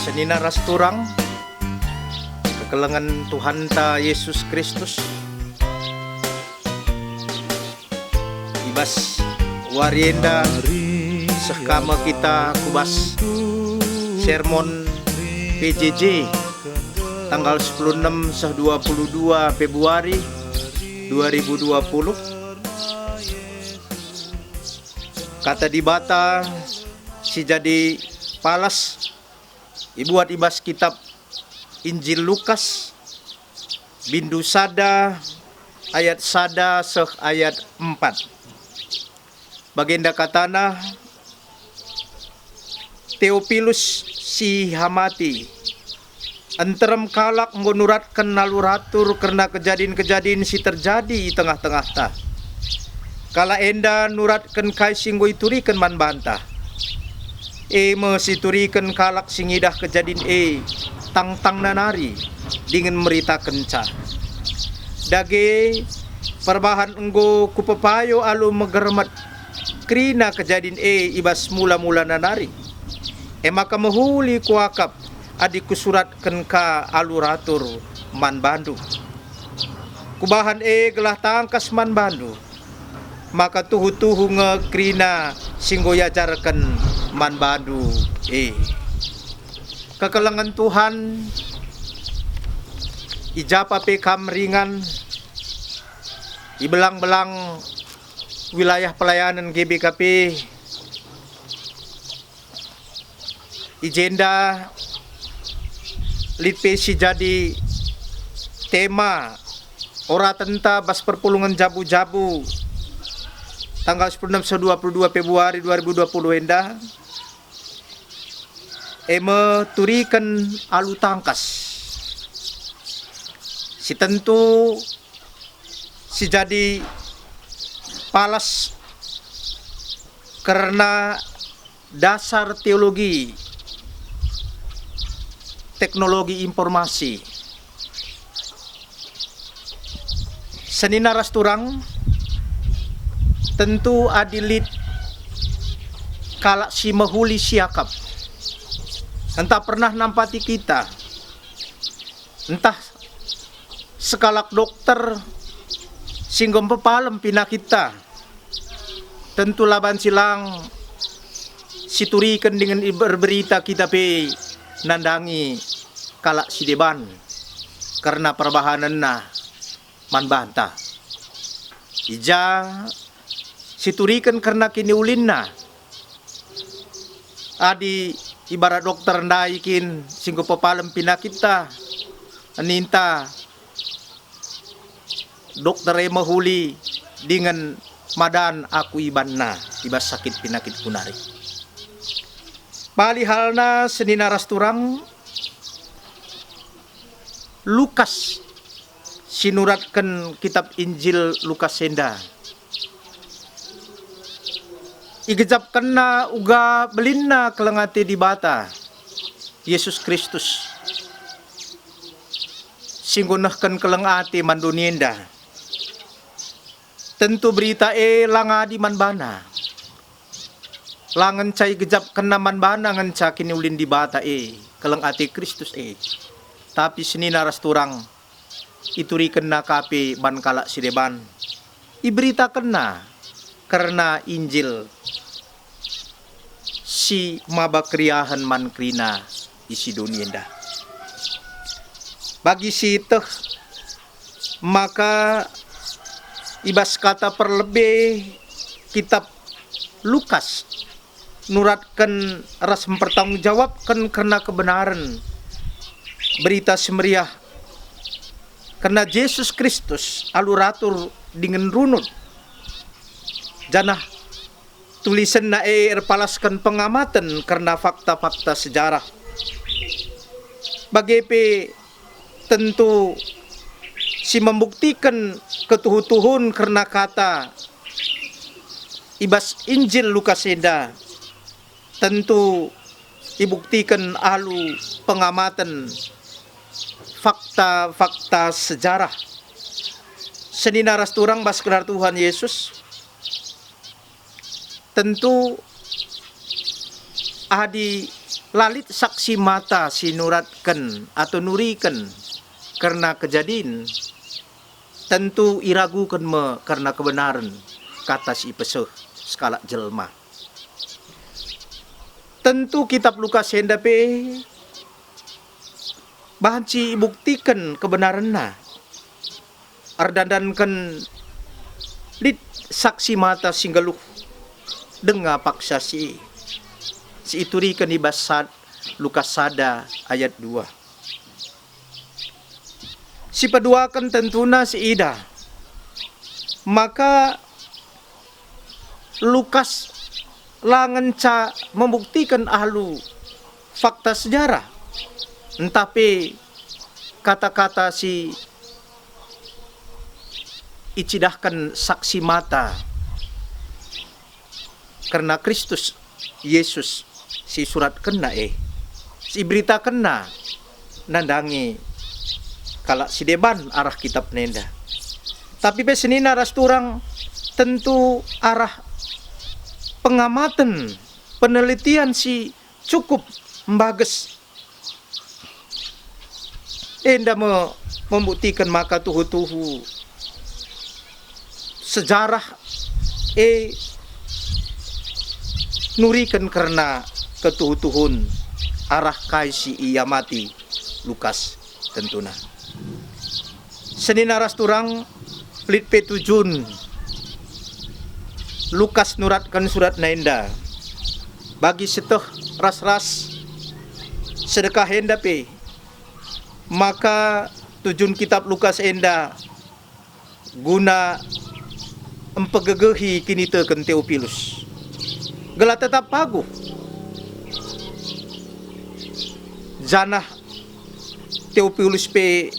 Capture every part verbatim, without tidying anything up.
Senina ras turang, kekelengen Tuhanta Yesus Kristus, i bas wari enda seh ka me kita ku bas sermon P J J tanggal sepuluh enam seh dua puluh dua Februari dua ribu dua puluh. Kata Dibata si jadi palas ibuat i bas kitap Injil Lukas, bindu sada, ayat sada seh ayat empat. Bagenda katana, Teopilus si ihamati, nterem kalak enggo nuratken alu ratur kerna kejadin-kejadin si terjadi i tengah-tengahta. Kalak enda nuratken kai si enggo ituriken man banta. E me si ituriken kalak si ngidah kejadin e tangtangna nari dingen meritakenca. Dage perbahan enggo kupepayo alu megermet kerina kejadin e i bas mula-mulana nari. E maka mehuli kuakap adi kusuratken ka alu ratur man bandu. Kubahan e gelah tangkas man bandu, maka tuhu-tuhu nge kerina si enggo iajarken man bandu e. Kekelengen Tuhan, i ja pe kam ringan, i belang-belang wilayah pelayanan G B K P, i jenda lit pe si jadi tema oratenta bas perpulungen jabu-jabu tanggal sepuluh enam seh dua puluh dua Februari dua ribu dua puluh enda, e me turiken alu tangkas. Si tentu si jadi palas kerna dasar teologi teknologi informasi. Senina ras turang, tentu adi lit kalak si mehuli siakap, ntah pernah nampati kita, ntah sekalak dokter si enggo mpepalem penakitta, tentu la banci lang si turiken dingen iber-, berita kita pe nandangi kalak si deban kerna perbahanenna man banta. I ja si turiken kerna kiniulinna. Adi ibarat dokter ndai kin si enggo pepalem penakitta, ninta dokter e mehuli dingen madan aku ibanna i bas sakit penakitku nari. Bali halna senina ras turang, Lukas si nuratken kitap Injil Lukas enda. Igejapkenna uga belinna keleng ate Dibata, Yesus Kristus, si enggo nehken keleng ate man doni enda. Tentu berita e la ngadi man bana. La ngenca igejapkenna man bana ngenca kiniulin Dibata e, keleng ate Kristus e. Tapi senina ras turang, iturikenna ka pe ban kalak si deban. Iberitakenna kerna Injil si maba keriahen man kerina isi doni enda. Bagi si teh maka i bas kata perlebe kitap Lukas nuratken ras mpertanggung jawabken kerna kebenaren Berita Si Meriah kerna Jesus Kristus alu ratur dingen runut, janah tulisenna e erpalasken pengamaten kerna fakta-fakta sejarah. Bage pe tentu si membuktiken ketuhu-tuhun kerna kata i bas Injil Lukas enda, tentu ibuktiken alu pengamaten fakta-fakta sejarah. Senina ras turang bas gelar Tuhan Yesus, tentu adi La lit saksi mata si nuratken atau nuriken kerna kejadin, tentu iraguken me kerna kebenaren kata si ipeseh sekalak jelma. Tentu kitap Lukas enda pe banci ibuktiken kebenarenna. Erdandanken lit saksi mata si nggeluh denga paksa si, si ituriken i bas sad-, Lukas sada ayat dua. Si peduaken tentuna si idah, maka Lukas la ngenca membuktiken alu fakta sejarah, ntah pe kata-kata si icidahken saksi mata kerna Kristus Yesus si isuratkenna e, si iberitakenna nandangi kalak si deban arah kitap enda. Tapi pe senina ras turang tentu arah pengamaten, penelitian si cukup mbages. Enda me membuktiken maka tuhu-tuhu sejarah e nuriken kerna ketuhu-tuhun arah kai si iamati Lukas tentuna. Senina ras turang, lit pe tujun Lukas nuratken suratna enda. Bagi seteh ras-ras sedekah enda pe, maka tujun kitap Lukas enda guna mpegegehi kiniteken Teopilus, gelah tetap paguh. Janah Teopilus pe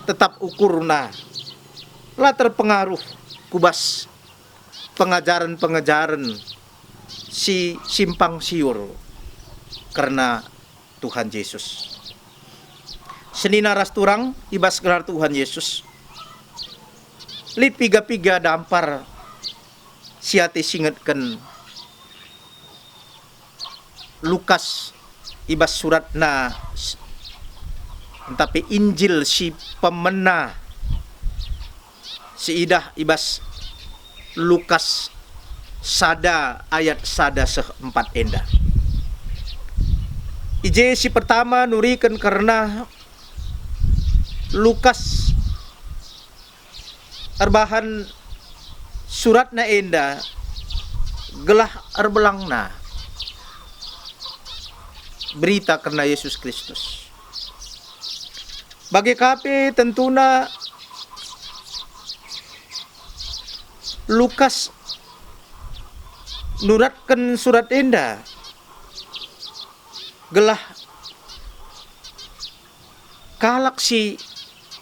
tetap ukurna la terpengaruh ku bas pengajaren-pengajaren si simpang siur kerna Tuhan Jesus. Senina ras turang i bas gelar Tuhan Yesus, lit piga-piga dampar si ate singetken Lukas i bas suratna s-, ntah pe Injil si pemena si idah i bas Lukas sada ayat sada seh empat enda. I je si pertama nuriken kerna Lukas erbahan suratna enda gelah erbelangna berita kerna Yesus Kristus. Bage ka pe tentuna Lukas nuratken surat enda gelah kalak si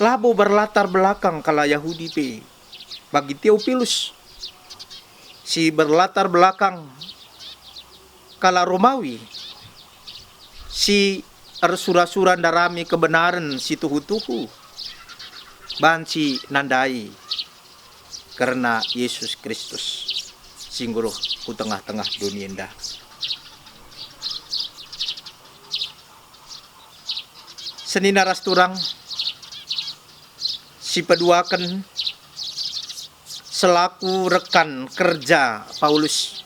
labo berlatar belakang kalak Jahudi pe, bagi Teopilus si berlatar belakang kalak Romawi, si ersura-sura ndarami kebenaren si tuhu-tuhu banci nandai kerna Yesus Kristus si nggeluh ku tengah-tengah doni enda. Senina ras turang si peduaken selaku rekan kerja Paulus,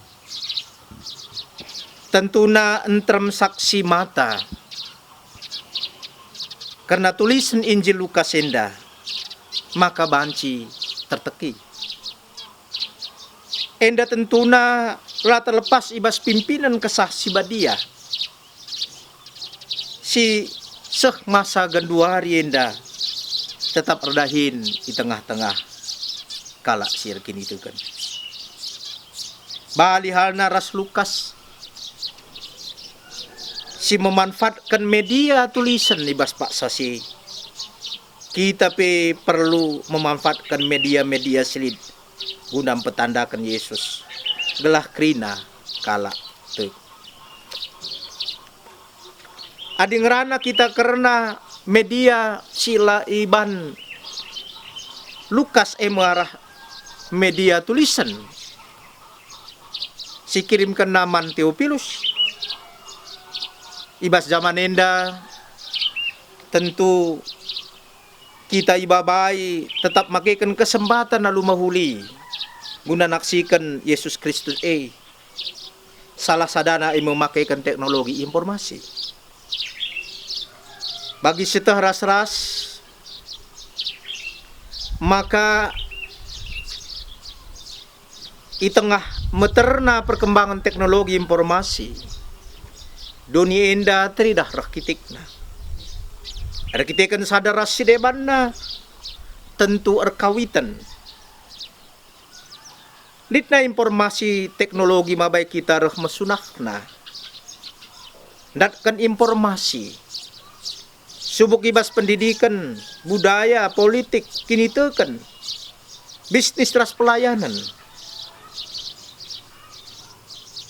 tentuna nterem saksi mata kerna tulisen Injil Lukas enda maka banci terteki. Enda tentuna la terlepas i bas pimpinen Kesah Si Badia si seh masa genduari enda tetap erdahin i tengah-tengah kalak si erkiniteken. Bali halna ras Lukas si memanfaatken media tulisen i bas paksa si. Kita pe perlu memanfaatken media-media si lit guna mpetandaken Yesus, gelah kerina kalak tek. Adi ngerana kita kerna media si la iban Lukas, e me arah media tulisen si kirimkenna man Teopilus, I bas jaman enda, tentu kita ibabai tetap makeken kesempatan alu mehuli guna naksiken Yesus Kristus e. Salah sadana e me makeken teknologi informasi. Bagi si teh ras-ras, maka i tengah meterna perkembangan teknologi informasi, doni enda teridah reh kitikna. Erkiteken sada ras si debanna, tentu erkawiten. Litna informasi teknologi mabai kita reh mesunahna. Ndatken informasi. Subuk i bas pendidiken, budaya, politik, kiniteken, bisnis ras pelayanen.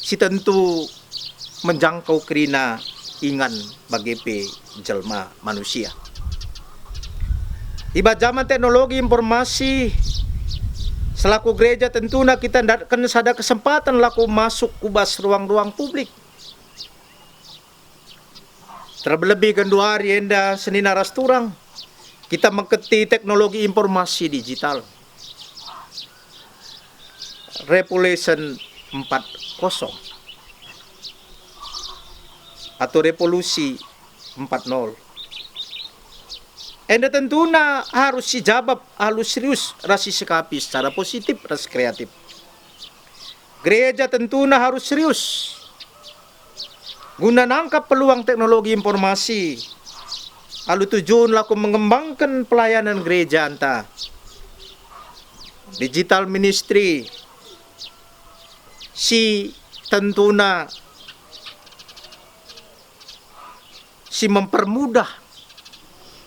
Si tentu menjangkau kerina ingan bage pe jelma manusia. I bas jaman teknologi informasi, selaku gereja tentuna kita ndatken sada kesempatan lako masuk ku bas ruang-ruang publik. Terlebih genduari enda senina ras turang, kita mengketi teknologi informasi digital. Revolution empat kosong atau revolusi empat nol. Enda tentuna harus sijabap alu serius ras sisikapi secara positif ras kreatif. Gereja tentuna harus serius guna nangkap peluang teknologi informasi alu tujun lako mengembangken pelayanan gerejanta. Digital ministry si tentuna si mempermudah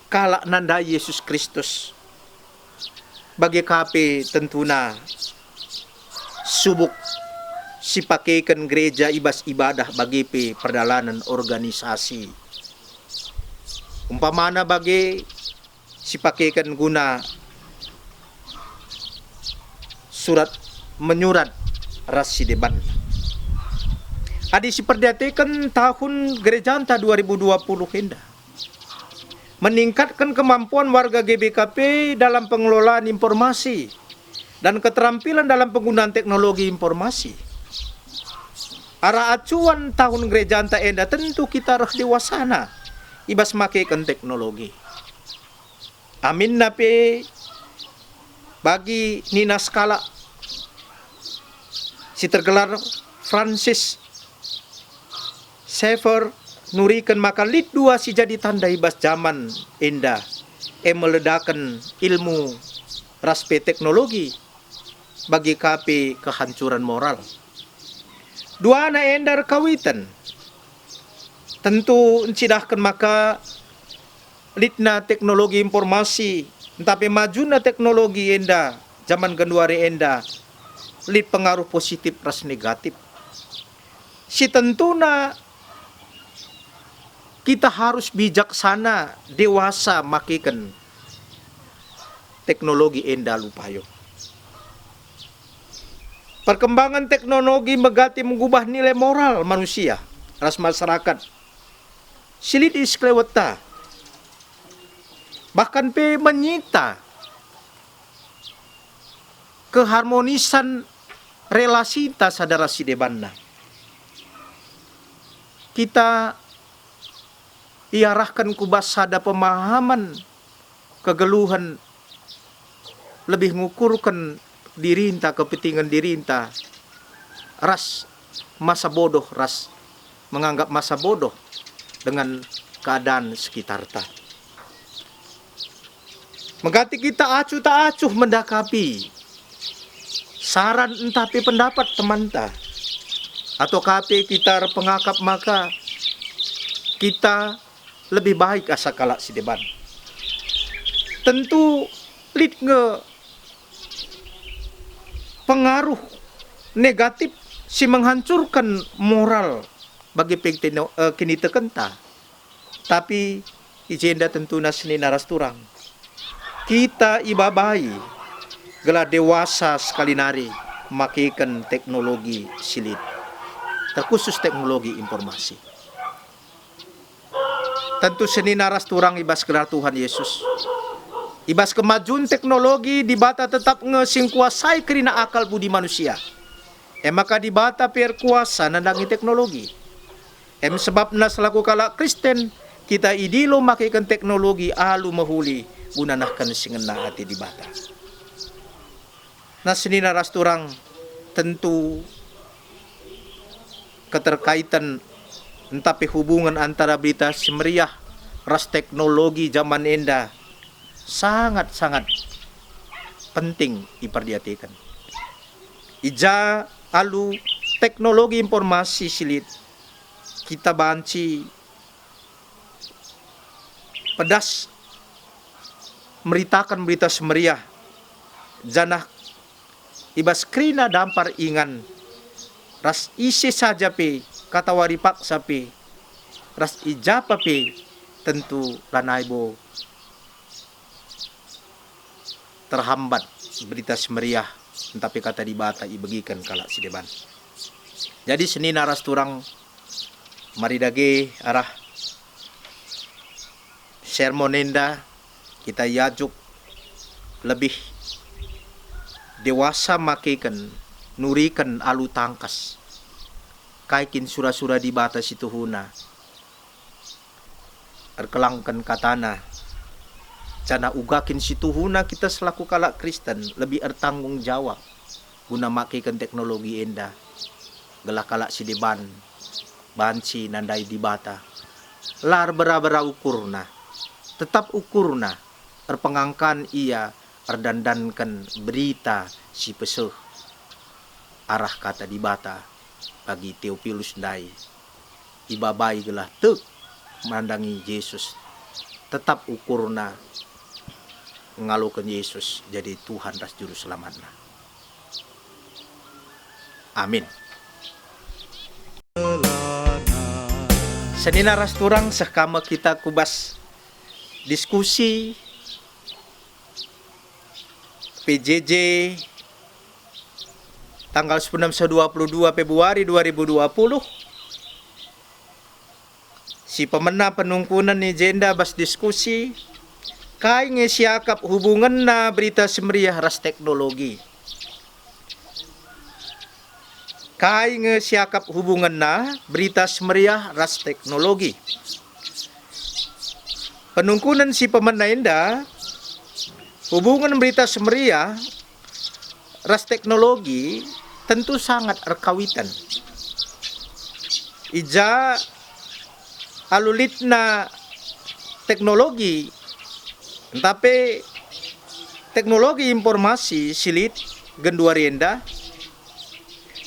kalak nandai Yesus Kristus. Bage ka pe tentuna subuk sipakeken gereja i bas ibadah bage pe perdalanen organisasi. Umpamana bage sipakeken guna surat menyurat ras si deban. Adi siperdiateken tahun gerejanta dua ribu dua puluh enda, meningkatken kemampuan warga G B K P dalam pengelolaan informasi dan keterampilan dalam penggunaan teknologi informasi. Arah acuan tahun gerejanta enda tentu kita reh dewasana i bas makeken teknologi. Aminna pe bagi nina sekalak si tergelar Francis Xavier nuriken maka lit dua si jadi tanda i bas jaman enda, e me ledaken ilmu ras pe teknologi, bage ka pe kehancuran moral. Duana enda erkawiten. Tentu ncidahken maka litna teknologi informasi, ntah pe majuna teknologi enda, jaman genduari enda, lit pengaruh positif ras negatif. Si tentuna, kita harus bijaksana, dewasa makeken teknologi enda alu payo. Perkembangan teknologi megati mengubah nilai moral manusia ras masyarakat si lit i sekelewetta, bahkan pe menyita keharmonisan relasinta sada ras si debanna. Kita iarahken ku bas sada pemahaman kegeluhen lebih ngukurken dirinta, kepentingan dirinta, ras masa bodoh, ras menganggap masa bodoh dengan keadaan sekitarta. Megati kita acuh tak acuh mendakapi saran ntah pe pendapat temanta, atau ka pe kita erpengakap maka kita lebih baik asa kalak si deban. Tentu lit nge pengaruh negatif si menghancurkan moral bagi pe teno-, eh, kinitekenta. Tapi i jenda tentuna senina ras turang. Kita ibabai gelah dewasa sekali nari makeken teknologi si lit, terkhusus teknologi informasi. Tentu senina ras turang i bas gelar Tuhan Yesus. I bas kemajun teknologi, Dibata tetap nge si ngkuasai kerina akal budi manusia. E maka Dibata pe erkuasa nandangi teknologi. Em sebabna selaku kalak Kristen, kita idilo makeken teknologi alu mehuli guna nehken si ngena ate Dibata. Nah, senina ras turang, tentu keterkaitan ntah pe hubungen antara Berita Si Meriah ras teknologi jaman enda sangat-sangat penting iperdiateken. I ja alu teknologi informasi si lit, kita banci pedas meritaken Berita Si Meriah, janah i bas kerina dampar ingan, ras ise saja pe, katawari paksa pe, ras i japa pe, tentu lanai bo terhambat Berita Si Meriah ntah pe Kata Dibata ibegiken kalak si deban. Jadi senina ras turang, mari dage arah sermon enda kita iajuk lebih dewasa makeken nuriken alu tangkas kai kin sura-sura Dibata si tuhuna erkelangken katana, janah uga kin si tuhuna kita selaku kalak Kristen lebih ertanggung jawab guna makeken teknologi enda, gelah kalak si deban banci nandai Dibata. La erbera-bera ukurna, tetap ukurna erpengangkan ia erdandanken berita si peseh arah Kata Dibata bagi Teopilus ndai. Ibabai gelah tek nandangi Jesus, tetap ukurna ngaloken Jesus jadi Tuhan ras Juru Selamatna. Amin. Senina ras turang, seh ka me kita ku bas diskusi P J J tanggal sepuluh seh dua puluh dua Februari dua ribu dua puluh. Si pemena penungkunen i jenda bas diskusi, kai nge siakap hubungenna Berita Si Meriah ras teknologi? Kai nge siakap hubungenna Berita Si Meriah ras teknologi? Penungkunen si pemena enda, hubungen Berita Si Meriah ras teknologi tentu sangat erkawiten. I ja alu litna teknologi, ntah pe teknologi informasi si lit genduari enda,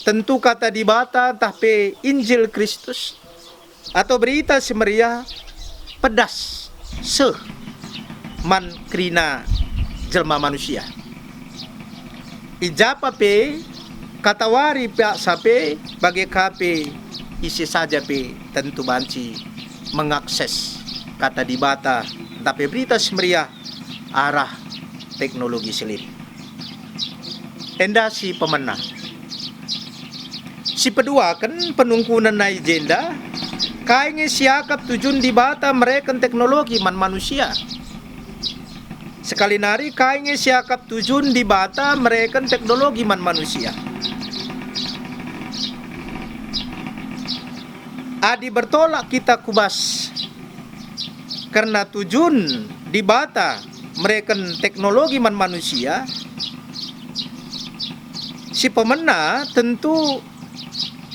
tentu Kata Dibata ntah pe Injil Kristus atau Berita Si Meriah pedas seh man kerina jelma manusia. I japa pe, katawari paksa pe, bage ka pe, ise saja pe tentu banci mengakses Kata Dibata ntah pe Berita Si Meriah arah teknologi si lit. Enda si pemena. Si peduaken penungkunen nai jenda, kai nge siakap tujun Dibata mereken teknologi man manusia? Sekali nari, kai nge siakap tujun Dibata mereken teknologi man manusia? Adi bertolak kita ku bas kerna tujun Dibata mereken teknologi man manusia, si pemena tentu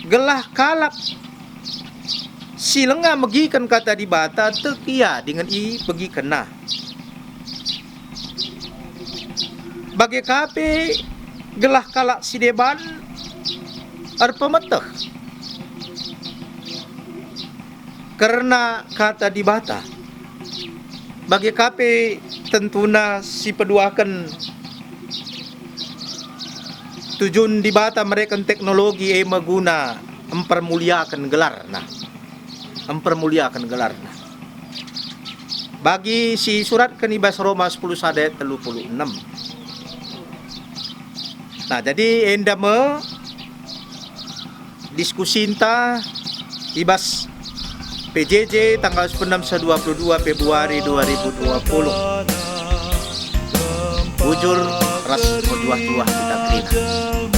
gelah kalak si langa megiken Kata Dibata tek ia dingen ibegikenna. Bage ka pe gelah kalak si deban erpemeteh kerna Kata Dibata. Bage ka pe tentuna si peduaken tujun Dibata mereken teknologi e me guna mpermuliaken gelarNa. Mpermuliaken gelarNa. Bagi si isuratken i bas Roma sepuluh sada ayat telu puluh enem. Nah, jadi enda me diskusinta i bas P J J tanggal sepuluh, dua puluh dua Februari dua ribu dua puluh. Bujur ras mejuah-juah kita kerina.